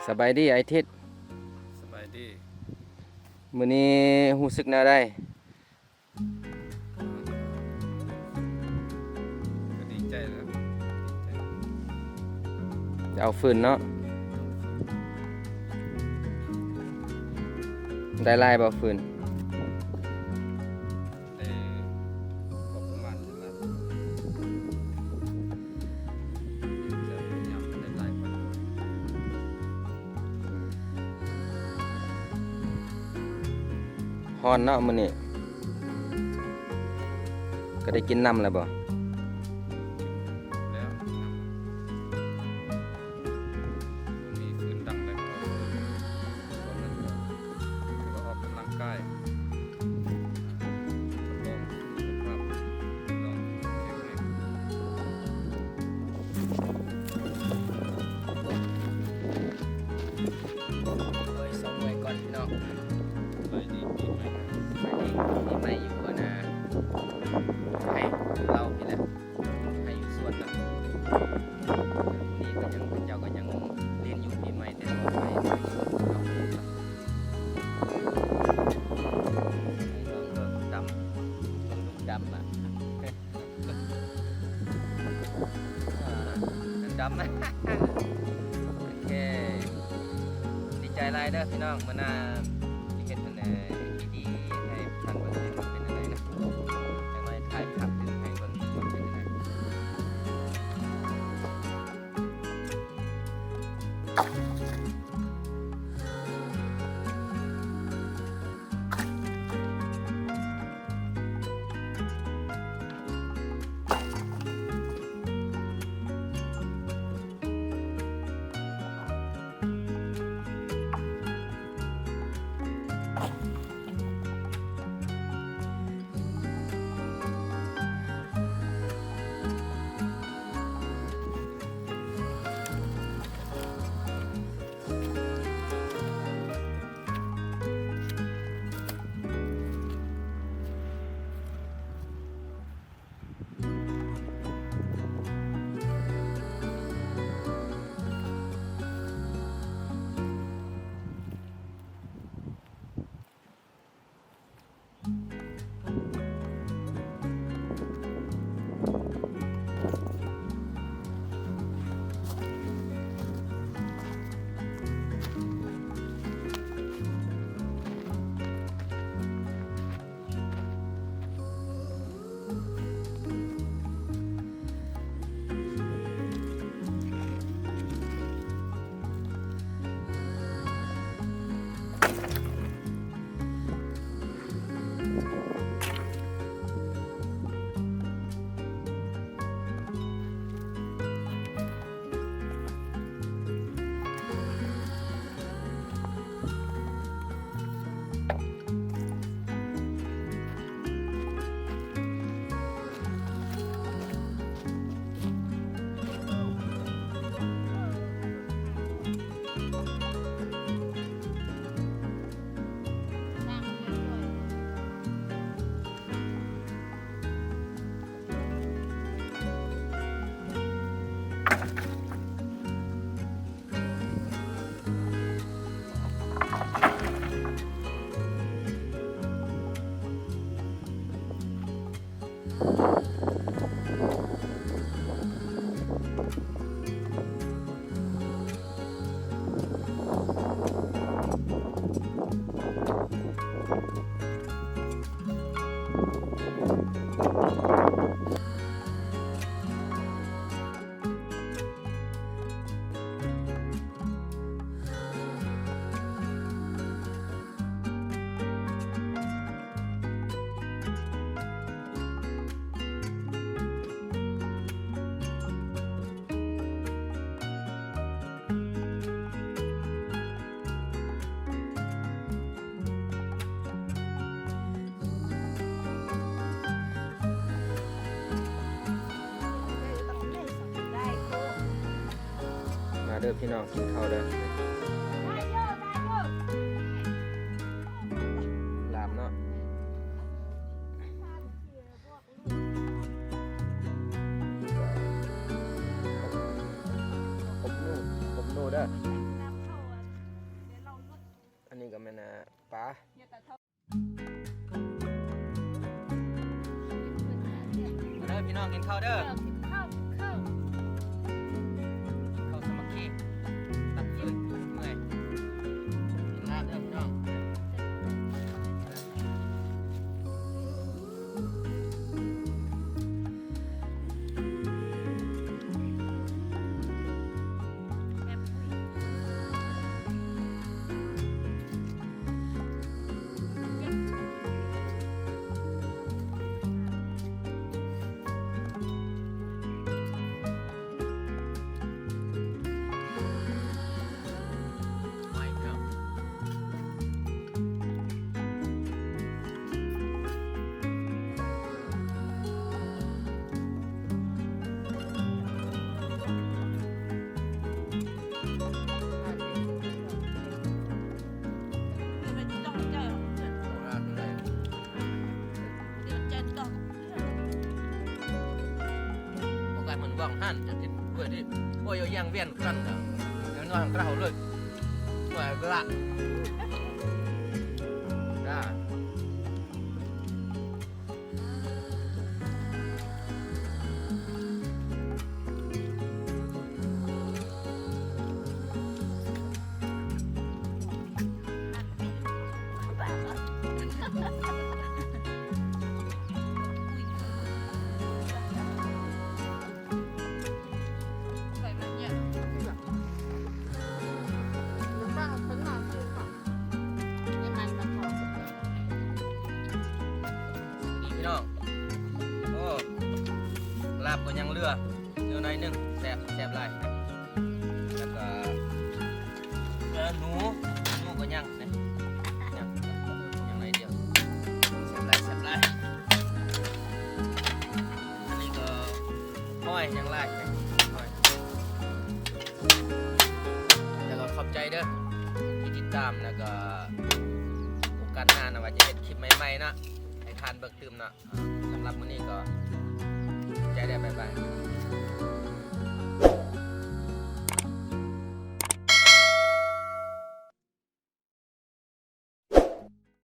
ສະບາຍດີອ້າຍທິດ. ສະບາຍດີ. ມື້ນີ້ຮູ້ສຶກແນວໃດ? ກໍດີໃຈແລ້ວ ດີໃຈ. ຈະເອົາຟືນເນາະ. ໄດ້ຫຼາຍບໍ່ຟືນ? ໄດ້ພໍປະມານນີ້ລະ ຈະພະຍາຍາມໄດ້ຫຼາຍກວ່າ. ຮ້ອນເນາະມື້ນີ້. ກໍໄດ້ກິນນ້ຳແລ້ວບໍ່? ແລ້ວ ມີຟືນດັງແລ້ວ ຕອນນັ້ນກໍຖືວ່າອອກກຳລັງກາຍ ຮັບຮອງສຸຂະພາບ ຕ້ອງເຂັ້ມແຂງ. ໂອ້ຍ ເຊົາເມື່ອຍກ່ອນພີ່ນ້ອງ. ສະບາຍດີປີໃໝ່ ສະບາຍດີປີໃໝ່ຢູ່ອັນນ່າ ໄຮ່ເລົ່ານີ້ແຫຼະ ໄຮ່ຢູ່ສວນນະ. ນີ້ກໍຍັງ ເຂົາເຈົ້າກໍຍັງຫຼິ້ນຢູ່ປີໃໝ່ ແຕ່ວ່າໄປຢູ່ສວນເຂົາເນາະ. ດຳ ເບິ່ງລຸງດຳອະ. ດຳ ໂອເຄ ດີໃຈຫຼາຍເດີພີ່ນ້ອງ. ມື້ໜ້າຊິເຮັດອັນໃດດີໆໃຫ້ທ່ານເບິ່ງ ເປັນອັນໃດນະ ຈັກໜ້ອຍຖ່າຍພາບຂຶ້ນໃຫ້ເບິ່ງວ່າເປັນຈັ່ງໃດ. ມາເດີພີ່ນ້ອງ ກິນເຂົ້າເດີ ຫຼາມເນາະ. ກົບໜູ ກົບໜູເດີ. ກິນເຂົ້າເດີ ເອີ ກິນເຂົ້າ ກິນເຂົ້າ ເຂົ້າສາມັກຄີ ຕັບຟື້ນເມື່ອຍ ກິນລາບເດີພີ່ນ້ອງ. ບໍ່ການມັນຫວັງຫັ້ນຈະຕິດດ້ວຍດິ ໂອ້ຍ ເອົາຢ່າງວຽນກັນນະ ແນວນ້ອຍຂອງເຮົາເລີຍ ວ່າກະລະ ຈ້າ. ນີ້ພີ່ນ້ອງ ໂອ້ ລາບກໍຍັງເຫຼືອຢູ່ໜ້ອຍໜຶ່ງ ແຊບ ແຊບຫຼາຍ ແລ້ວກໍເຫຼືອໜູ ໜູກໍຍັງ ຍັງ ຍັງໜ້ອຍດຽວ ແຊບຫຼາຍ ແຊບຫຼາຍ. ອັນນີ້ກໍຫອຍຍັງຫຼາຍ ຫອຍ ແລ້ວກໍຂອບໃຈເດີທີ່ຕິດຕາມ ແລ້ວກໍໂອກາດໜ້ານະວ່າຈະເຮັດຄລິບໃໝ່ໆເນາະ ໃຫ້ທ່ານເບິ່ງຕື່ມເນາະ. ສຳລັບມື້ນີ້ກໍຂອບໃຈເດີ ບາຍບາຍ.